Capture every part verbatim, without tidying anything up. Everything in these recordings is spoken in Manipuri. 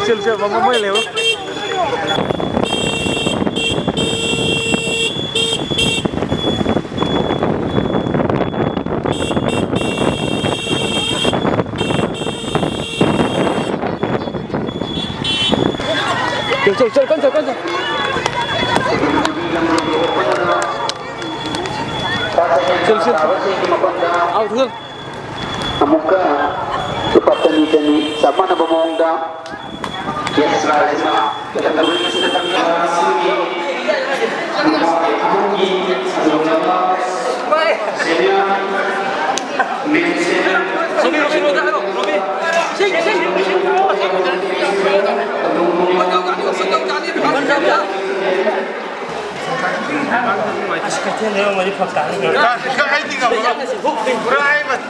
ꯆꯦꯜꯂꯨ, ꯆꯦꯜꯂꯨ, ꯃꯃꯣꯏ ꯂꯩꯍꯧꯔꯣ꯫ ꯆꯦꯜꯂꯨ, ꯆꯦꯜꯂꯨ, ꯆꯦꯜꯂꯨ, ꯀꯟꯅ ꯆꯦꯜꯂꯨ, ꯀꯟꯅ ꯆꯦꯜꯂꯨ꯫ ꯆꯦꯜꯂꯨ, ꯆꯦꯜꯂꯨ꯫ ꯑꯥꯎ, ꯊꯨꯒꯠꯂꯨ꯫ ꯑꯃꯨꯛꯀ ꯂꯨꯄꯥ ꯆꯅꯤ ꯆꯅꯤ ꯆꯞ ꯃꯥꯟꯅꯕ ꯃꯑꯣꯡꯗ cash prize ꯑꯃ ꯂꯨꯄꯥ ꯑꯍꯨꯝꯒꯤ ꯁꯟꯗꯣꯛꯅꯕ senior men's ꯑꯁ, ꯀꯩꯊꯦꯜꯗ ꯌꯣꯟꯕꯗꯤ ꯐꯔꯛ ꯇꯥꯅꯤ꯫ ꯀ-, ꯀ-, ꯑꯩꯗꯤ ꯉꯝꯃꯔꯣꯏ꯫ ꯄꯨꯔꯥ ꯑꯩ ꯃ-,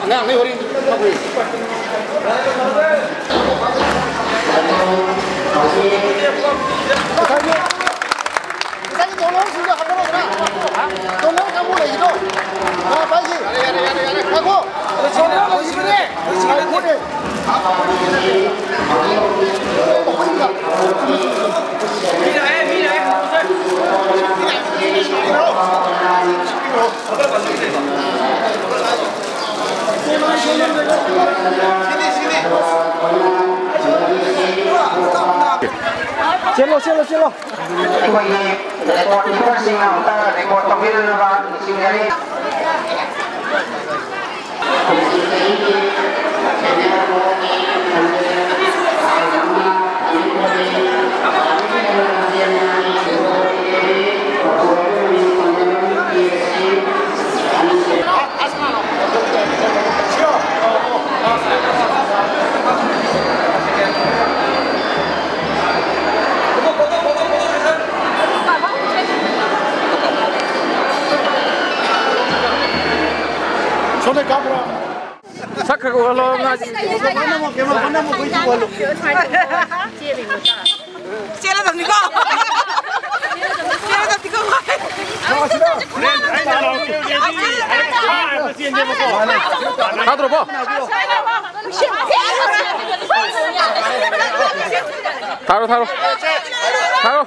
ꯑꯉꯥꯡꯅꯦ ꯍꯣꯔꯦꯟ꯫ ꯉꯁꯥꯏꯒꯤ ꯇꯣꯡꯅꯕꯁꯤꯡꯗꯣ ꯍꯥꯞꯄꯛꯑꯣꯗꯅ꯫ ꯇꯣꯡꯅꯕ ꯀꯥꯡꯕꯨ ꯂꯩꯔꯤꯗꯣ꯫ ꯀꯅꯥ ꯄꯥꯏꯒꯦ? ꯉꯥꯏꯈꯣ꯫ ꯇꯣꯡꯅꯕ ꯂꯩꯔꯤꯕꯅꯦ꯫ ꯆꯦꯜꯂꯣ, ꯆꯦꯜꯂꯣ, ꯆꯦꯜꯂꯣ꯫ ꯑꯩꯈꯣꯏꯒꯤ record keeperꯁꯤꯡꯅ ꯑꯝꯇ record ꯇꯧꯕꯤꯔꯛꯅꯕ ꯅꯤꯡꯁꯤꯡꯖꯔꯤ꯫ ꯁꯣꯝꯗ ꯀꯥꯞꯄ꯭ꯔꯣ? ꯁꯛ ꯈꯔ ꯎꯍꯜꯂꯣ, ꯉꯥꯁꯤ꯫ ꯆꯦꯜꯂꯣ, ꯆꯦꯜꯂꯣ꯫ ꯅꯤꯀꯣ꯫ ꯆꯦꯟꯒꯗꯕꯅꯤꯀꯣ꯫ ꯍꯣꯔꯦꯟ ꯑꯩꯅ ꯂꯥꯎꯔꯛꯀꯦ, ꯔꯦꯗꯤ꯫ ꯑꯩ ꯊꯥ ꯍꯥꯏꯕ ꯆꯦꯟꯒꯦꯕꯀꯣ꯫ ꯊꯥꯗ꯭ꯔꯣꯕꯣ? ꯊꯥꯔꯣ, ꯊꯥꯔꯣ꯫ ꯊꯥꯔꯣ꯫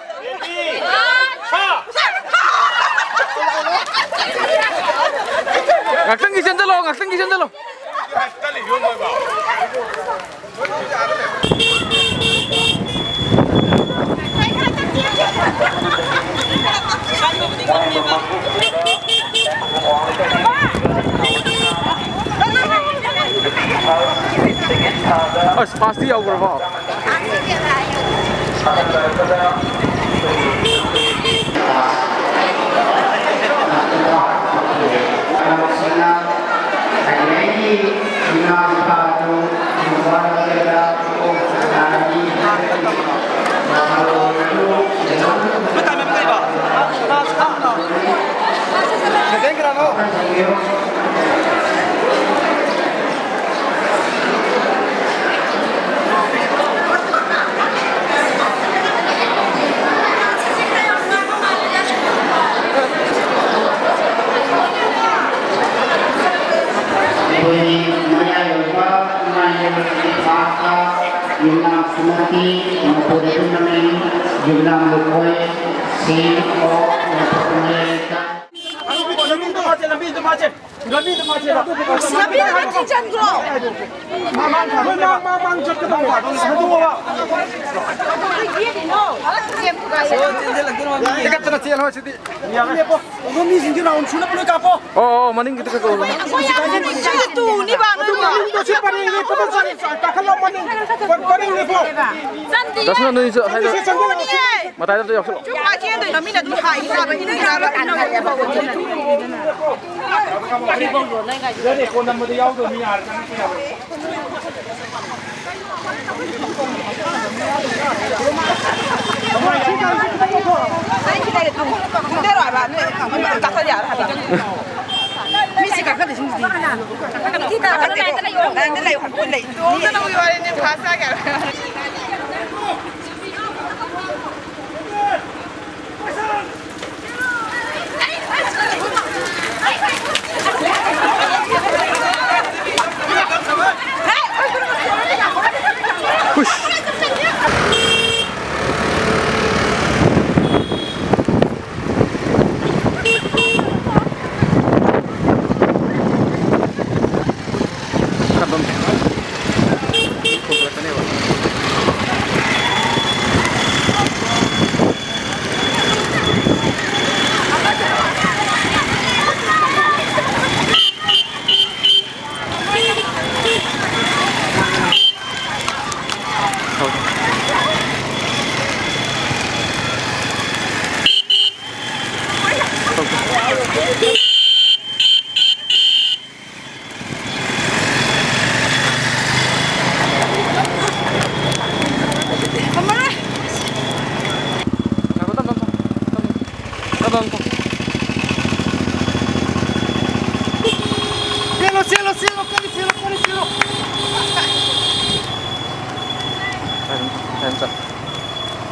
ꯉꯥꯛꯇꯪꯒꯤ ꯆꯦꯟꯖꯜꯂꯣ, ꯉꯥꯛꯇꯪꯒꯤ ꯆꯦꯟꯖꯜꯂꯣ꯫ ꯑꯁ, ꯐꯥꯁꯇꯤ ꯌꯧꯈ꯭ꯔꯕꯣ? ꯑꯩꯈꯣꯏꯒꯤ ꯃꯌꯥꯏ ꯑꯣꯏꯕ ꯏꯃꯥ ꯏꯕꯦꯜꯒꯤ ꯃꯥꯛꯇ ꯌꯨꯝꯅꯥꯝ ꯁꯨꯃꯇꯤ, ꯃꯅꯤꯄꯨꯔꯗꯒꯤ ꯃꯃꯤꯡ ꯌꯨꯝꯅꯥꯝ ꯂꯨꯈꯣꯏ, ꯁꯤ ꯑꯣ ꯂꯝꯕꯤꯗ ꯃꯥꯁꯦ, ꯂꯝꯕꯤꯗ ꯃꯥꯁꯦ꯫ ꯂꯝꯕꯤꯗ ꯃꯥꯁꯦ꯫ ꯂꯝꯕꯤꯗ ꯃꯥꯁꯦ ꯆꯪꯈ꯭ꯔꯣ꯫ ꯃꯃꯥꯡ ꯊꯥꯗꯣꯛꯑꯣꯕ꯫ ꯃꯃꯥꯡ, ꯃꯃꯥꯡ ꯆꯠꯀꯗꯕ꯫ ꯊꯥꯗꯣꯛꯑꯣꯕ꯫ ꯇꯤꯀꯠꯇꯅ ꯆꯦꯜꯂꯣ ꯁꯤꯗꯤ꯫ ꯌꯥꯔꯦ꯫ ꯑꯗꯣ ꯃꯤꯁꯤꯡꯁꯦ ꯔꯥꯎꯟ ꯁꯨꯅꯕ ꯂꯣꯏ ꯀꯥꯞꯄꯣ꯫ ꯑꯣ, ꯑꯣ, ꯃꯅꯤꯡꯒꯤꯗꯨ ꯈꯛꯇ ꯑꯣꯏꯔꯣ꯫ ꯁꯤꯁꯦ ꯇꯨꯅꯤꯕ, ꯑꯗꯨ ꯅꯣꯏꯕ꯫ ꯃꯅꯤꯡꯗꯣ ꯁꯤ ꯄꯔꯦꯡ ꯂꯦꯞꯄꯗ ꯆꯠꯂꯤ, ꯀꯥꯈꯠꯂꯣ ꯃꯅꯤꯡ꯫ ꯄꯔꯦꯡ ꯂꯦꯞꯄꯣ꯫ ꯆꯟꯗꯤꯌꯦ꯫ ꯗꯥ ꯁꯅꯥ, ꯅꯣꯏꯁꯨ ꯍꯥꯏꯗꯣ꯫ ꯁꯤꯁꯦ ꯆꯪꯉꯣ꯫ ꯇꯨꯅꯤꯌꯦ꯫ ꯃꯇꯥꯏꯗ ꯑꯝꯇ ꯌꯥꯎꯁꯜꯂꯣ꯫ ꯆꯨꯝꯅ ꯆꯦꯟꯗꯣꯏꯅꯣ, ꯃꯤꯅ ꯑꯗꯨꯝ ꯍꯥꯏ ꯇꯥꯕ, ꯏꯅꯪ ꯅꯪꯉꯒ ꯏꯅꯪ ꯅꯪꯉꯒ꯫ ꯌꯥꯔꯦ, ꯀꯣꯟ ꯅꯝꯕꯗ ꯌꯥꯎꯗꯣꯏ ꯃꯤ ꯑꯥ ꯆꯪꯉꯛꯄ ꯌꯥꯔꯣꯏ꯫ ꯉꯥꯏꯈꯣ, ꯇꯞ ꯇꯞ ꯊꯧ꯫ ꯇꯞ ꯇꯞ ꯊꯧ꯫ ꯆꯦꯜꯂꯣ, ꯆꯦꯜꯂꯣ, ꯆꯦꯜꯂꯣ, ꯀꯟꯅ ꯆꯦꯜꯂꯣ, ꯀꯟꯅ ꯆꯦꯜꯂꯣ꯫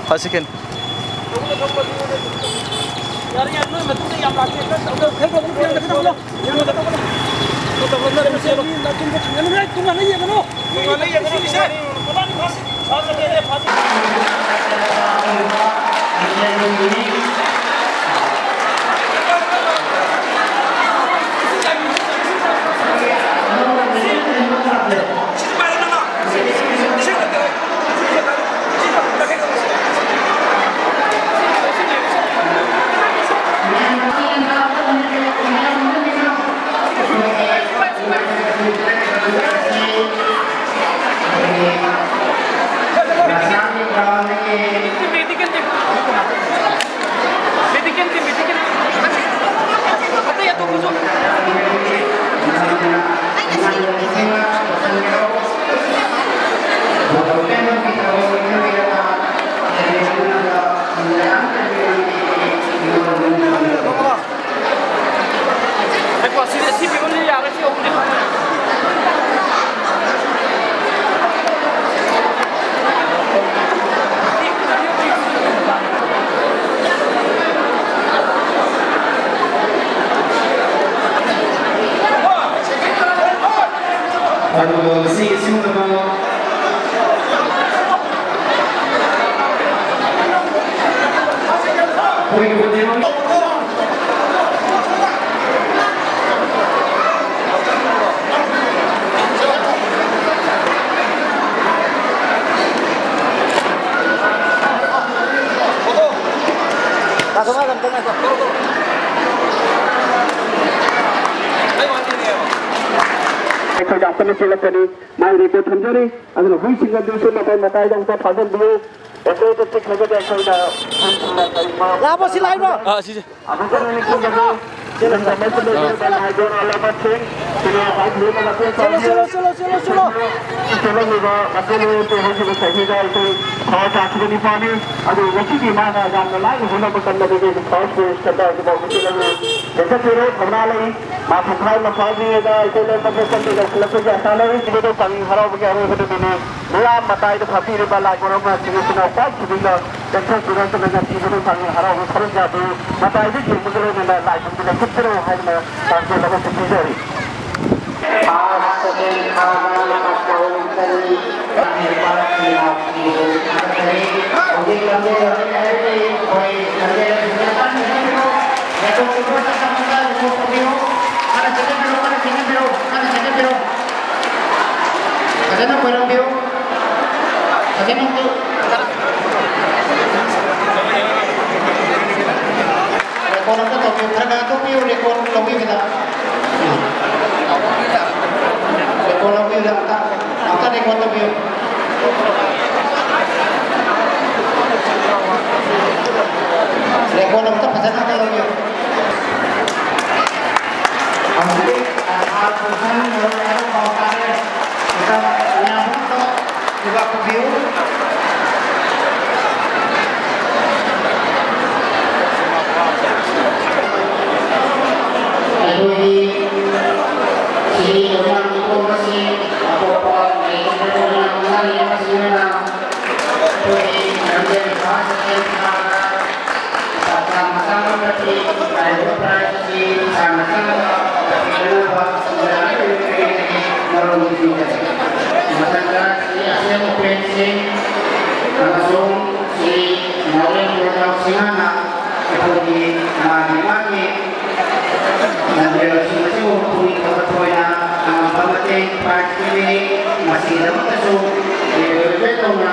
ꯐꯥꯏꯚ ꯁꯦꯀꯦꯟ꯫ ꯌꯥꯔꯦ, ꯌꯥꯔꯦ, ꯅꯣꯏ ꯃꯇꯨꯡꯗ ꯌꯥꯝ ꯂꯥꯛꯇꯦ꯫ ꯈꯔ ꯇꯧ, ꯈꯔ ꯇꯧ, ꯈꯔ ꯇꯧ, ꯈꯔ ꯇꯧ꯫ ꯌꯦꯡꯉꯣ, ꯇꯧ, ꯇꯧ, ꯇꯧ꯫ ꯇꯧ, ꯇꯧ, ꯇꯧ, ꯇꯧ꯫ ꯅꯥꯆꯤꯟꯗꯣ ꯊꯤꯡꯒꯅꯨ, ꯅꯣꯏ ꯇꯨꯡꯍꯟꯅ ꯌꯦꯡꯒꯅꯨ꯫ ꯇꯨꯡꯍꯟꯅ ꯌꯦꯡꯒꯅꯨ, ꯏꯁꯦ꯫ ꯉꯥꯏꯈꯣ, ꯁꯤꯗꯤ, ꯁꯤ ꯐꯤꯕꯝꯁꯤ ꯌꯥꯔꯣꯏ, ꯁꯤ ꯑꯍꯨꯝꯁꯤ꯫ ꯑꯗꯨꯒ ꯉꯁꯤꯒꯤ ꯁꯤꯒꯨꯝꯂꯕ ꯑꯩꯈꯣꯏꯒꯤ ꯍꯣꯇꯦꯜ ꯑꯩꯈꯣꯏ ꯌꯥꯝ ꯀꯟꯅ ꯆꯦꯜꯂꯛꯀꯅꯤ꯫ ꯃꯥꯒꯤ ꯔꯦꯀꯣꯔꯗ ꯊꯝꯖꯔꯤ꯫ ꯑꯗꯨꯅ ꯍꯨꯏꯁꯤꯡ ꯑꯗꯨꯁꯨ ꯃꯇꯥꯏ ꯃꯇꯥꯏꯗ ꯑꯃꯨꯛꯇ ꯊꯥꯖꯤꯟꯕꯤꯌꯨ꯫ ꯑꯩꯈꯣꯏꯗ ꯆꯤꯛꯈ꯭ꯔꯒꯗꯤ ꯑꯩꯈꯣꯏꯅ ꯍꯟꯊꯅ ꯀꯔꯤꯒꯨꯝꯕ ꯂꯥꯛꯑꯕꯣ, ꯁꯤ ꯂꯥꯛꯏꯕ꯭꯭ꯔꯣ? ꯑꯥ, ꯁꯤꯁꯦ꯫ ꯑꯃꯨꯛꯀ ꯍꯟꯅ ꯅꯤꯡꯁꯤꯡꯖꯒꯦ꯫ ꯆꯦꯜꯂꯣ, ꯆꯦꯜꯂꯣ꯫ ꯂꯥꯏꯕꯣꯔ ꯑꯂꯥꯃꯠꯁꯤꯡ, ꯁꯤꯅꯦ ꯍꯥꯏ ꯕ꯭ꯂꯨꯅ ꯃꯇꯦꯡ ꯆꯦꯜꯂꯣ, ꯄꯥꯡꯕꯤꯌꯨ꯫ ꯆꯦꯜꯂꯣ, ꯆꯦꯜꯂꯣ, ꯆꯦꯜꯂꯣ, ꯆꯦꯜꯂꯣ꯫ ꯆꯦꯜꯂꯝꯃꯤꯕ ꯃꯆꯦꯜ ꯑꯣꯏꯔꯁꯨ ꯍꯧꯈꯤꯕ ꯆꯍꯤꯗ ꯑꯩꯈꯣꯏ ꯊꯋꯥꯏ ꯇꯥꯈꯤꯕ ꯅꯤꯄꯥꯅꯤ꯫ ꯑꯗꯨ ꯉꯁꯤꯗꯤ ꯃꯥꯅ ꯌꯥꯝꯅ ꯂꯥꯏꯅ ꯍꯣꯠꯅꯕ ꯀꯟꯕꯗꯒꯤ first prize ꯀꯟꯕ ꯑꯗꯨ ꯐꯥꯎꯕ ꯆꯦꯜꯂꯝꯃꯤ꯫ ꯍꯦꯟꯒꯠꯄꯤꯔꯣ, ꯊꯧꯅꯥ ꯂꯩ꯫ ꯃꯥ ꯄꯨꯡꯈꯥꯏ ꯑꯃ ꯐꯥꯎꯗ꯭ꯔꯤꯉꯩꯗ ꯑꯩꯈꯣꯏ ꯂꯣꯏꯅꯃꯛ ꯁꯦꯝꯗꯣꯛ ꯂꯧꯁꯤꯜꯂꯛꯄꯒꯤ ꯑꯁꯥ ꯂꯩ꯫ ꯃꯗꯨ ꯄꯥꯡꯉꯤ ꯍꯔꯥꯎꯕꯒꯤ ꯑꯔꯣꯏꯕ ꯅꯨꯃꯤꯠꯅꯤ꯫ ꯃꯤꯌꯥꯝ ꯃꯇꯥꯏꯗ ꯐꯝꯕꯤꯔꯤꯕ ꯂꯥꯏ ꯈꯨꯔꯨꯝꯕ ꯏꯆꯤꯟ ꯏꯅꯥꯎ ꯈ꯭ꯋꯥꯏ ꯈꯨꯗꯤꯡꯃꯛ ꯆꯦꯟꯊꯣꯛꯄꯤꯔꯛꯇꯨꯅ ꯉꯁꯤꯒꯤ ꯊꯥꯡꯒꯤ ꯍꯔꯥꯎꯕ ꯁꯔꯨꯛ ꯌꯥꯕꯤꯌꯨ꯫ ꯃꯇꯥꯏꯗ ꯌꯦꯡꯕꯒ ꯂꯣꯏꯅꯅ ꯂꯥꯏꯕꯨꯡꯗ ꯂꯦꯞꯊꯣꯛꯄꯤꯔꯛꯎ ꯍꯥꯏꯗꯨꯅ ꯇꯥꯡꯖꯦꯜ ꯑꯃꯁꯨ ꯄꯤꯖꯔꯤ꯫ First, second, third, first, second, third. ꯍꯧꯖꯤꯛ ꯂꯝꯖꯦꯜ ꯂꯝꯖꯦꯜ ꯍꯥꯏꯔꯗꯤ ꯑꯩꯈꯣꯏ ꯂꯝꯖꯦꯜ ꯂꯝꯖꯦꯜ ꯀꯟꯅ ꯆꯦꯟꯕꯤꯔꯣ꯫ ꯂꯦꯞꯊꯣꯛꯄꯤꯔꯣ, ꯇꯞꯅ ꯇꯞꯅ ꯂꯦꯞꯊꯣꯛꯄꯤꯔꯣ꯫ ꯀꯟꯅ ꯆꯦꯟꯕꯤꯔꯣ, ꯀꯟꯅ ꯆꯦꯟꯕꯤꯔꯣ, ꯀꯟꯅ ꯆꯦꯟꯕꯤꯔꯣ꯫ ꯐꯖꯅ ꯈꯣꯏꯔꯝꯕꯤꯌꯨ꯫ ꯐꯖꯅ ꯑꯝꯇ record ꯑꯝꯇ ꯇꯧꯕꯤꯌꯨ꯫ ꯈꯔ ꯈꯔ ꯊꯣꯛꯄꯤꯌꯨ, record ꯂꯧꯕꯤꯕꯗ꯫ Record ꯂꯧꯕꯤꯕꯗ ꯑꯝꯇ, ꯑꯝꯇ record ꯇꯧꯕꯤꯌꯨ꯫ Record ꯑꯝꯇ ꯐꯖꯅ ꯑꯝꯇ ꯂꯧꯕꯤꯌꯨ꯫ ꯍꯧꯖꯤꯛ ꯑꯥꯙꯥꯔ function ꯂꯣꯏꯔꯦ ꯍꯥꯏꯕ ꯄꯥꯎ ꯇꯥꯔꯦ꯫ ꯑꯗꯨꯗ ꯃꯌꯥꯝ ꯑꯃ ꯈꯨꯕꯥꯛ ꯈꯨꯕꯤꯌꯨ꯫ ꯑꯩꯈꯣꯏꯒꯤ ꯁꯤ ꯂꯣꯏꯅ ꯃꯤꯇꯣꯞ ꯑꯁꯤ ꯑꯇꯣꯞꯄ ꯂꯩꯇ꯭ꯔꯦ, ꯂꯣꯏꯅ ꯉꯥꯡꯅꯔꯤꯕꯁꯤꯡꯅ ꯑꯩꯈꯣꯏꯒꯤ ꯂꯝꯖꯦꯜ ꯐꯥ ꯁꯦꯀꯦꯟ ꯊꯥꯗ ꯆꯞ ꯆꯥ ꯃꯇꯥꯡ ꯑꯃꯗꯤ ꯍꯥꯏꯔꯤꯕ prize ꯑꯁꯤ ꯁꯥꯟꯅ ꯈꯪꯅꯕ ꯄꯤꯅꯅꯕ ꯃꯔꯣꯝ ꯄꯤꯖꯔꯤ꯫ ꯃꯊꯪꯗ ꯁꯤ ꯑꯁꯦꯡꯕ ꯐꯦꯟꯁꯤꯡ ꯑꯃꯁꯨꯡ ꯁꯤ ꯅꯥꯎꯔꯦꯝ ꯄ꯭ꯔꯣꯒ꯭ꯔꯥꯝꯁꯤꯡ ꯍꯥꯟꯅ ꯑꯩꯈꯣꯏꯒꯤ ꯃꯥꯒꯤ ꯃꯥꯒꯤ ꯂꯝꯖꯦꯜꯁꯤꯡ ꯑꯁꯤꯕꯨ ꯄꯨꯛꯅꯤꯡ ꯊꯧꯒꯠꯄ ꯑꯣꯏꯅ ꯑꯉꯝꯕ ꯃꯇꯦꯡ prize ꯄꯤꯔꯤ꯫ ꯃꯁꯤꯒꯤꯗꯃꯛꯇꯁꯨ ꯇꯧꯅ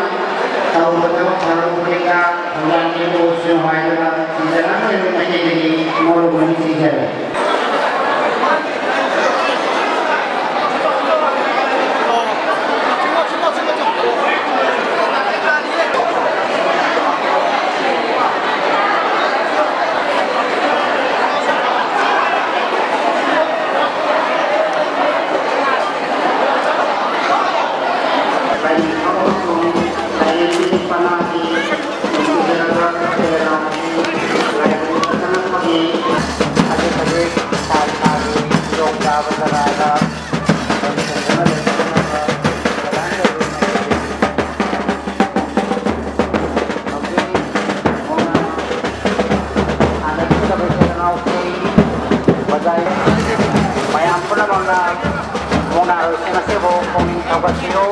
ꯇꯧꯕ ꯊꯕꯛ ꯐꯔꯕ ꯈꯨꯗꯤꯡꯗ ꯊꯧꯔꯥꯡ ꯄꯤꯕ ꯑꯣꯏꯁꯅꯨ ꯍꯥꯏꯗꯨꯅ ꯁꯤꯡꯖꯅ ꯃꯩꯇꯩꯗꯒꯤ ꯃꯔꯨꯞ ꯑꯅꯤ ꯁꯤꯡꯖꯔꯦ꯫ ꯃꯌꯥꯝ ꯄꯨꯝꯅꯃꯛꯅ ꯃꯨꯛꯅꯥꯔꯣꯏꯁꯤꯡ ꯑꯁꯤꯕꯨ ꯄꯨꯛꯅꯤꯡ ꯊꯧꯒꯠꯄꯤꯌꯨ꯫